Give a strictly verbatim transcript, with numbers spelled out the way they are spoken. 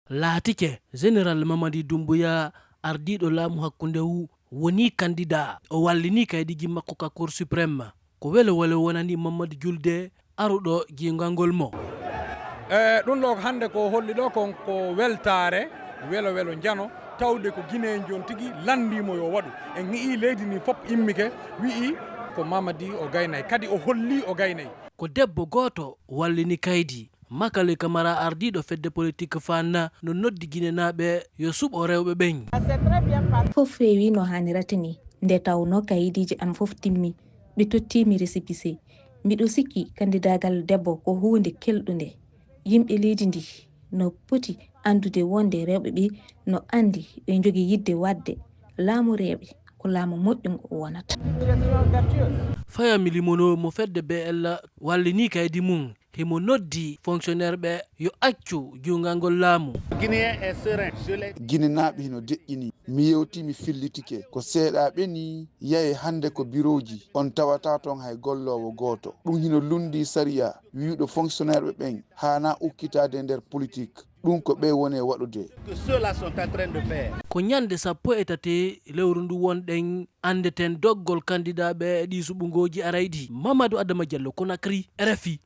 Laatike Général Mamadi Doumbouya, ardiiɗo laamu hakkunde ngu, wonii kandidaa. O wallini kaydiiji makko ka Cour suprême. Ko welo welo wonani Mamadou Julde, aruɗo jiyngalngol mo. E ɗum ɗo hannde ko holli ɗo kon ko weltaare, welo welo njano, tawde ko Guinéen on tigi lanndii mo yo waɗu. En ngi'ii leydi ndi fof immike, wi'i ko Mamadi o gaynay, kadi o hollii o gaynay. Ko debbo gooto wallini kaydi. Makale Kamara, ardiiɗo fedde politik Fann, no noddi Ginenaaɓe yo suɓo rewɓe ɓen. Fof feewi no haanirata nii. Nde tawnoo kayidiiji am fof timmi, ɓe tottii mi récépissé. Mbiɗo sikki kanndidaagal debbo ko huunde kelɗunde. Yimɓe leydi ndii no poti anndude wonde rewɓe ɓee no anndi ɓe njogii yiɗde waɗde laamu rewɓe ko laamu moƴƴo ngo wonata. Fayami Limono mo fedde B L wallini kaydi mum. Himo noddi fonctionnaire ɓe yo accu juungalngol laamu. Ginenaaɓe hino deƴƴini. Mi yewti, mi fillitike. Ko seeɗaaɓe nii yahi hannde ko birooji, on tawataa ton hay golloowo gooto. Ɗum hino lunndii sariya wi'uɗo fonctionnaire ɓe ɓen haanaa ukkitaade nder politik. Ɗum ko ɓe woni e waɗude. Ko ñannde sappo e tati lewru ndu wonɗen, anndeten doggol kanndidaaɓe e ɗii suɓngooji arayɗi. Mamadou Adama Diallo, Conakry, R F I.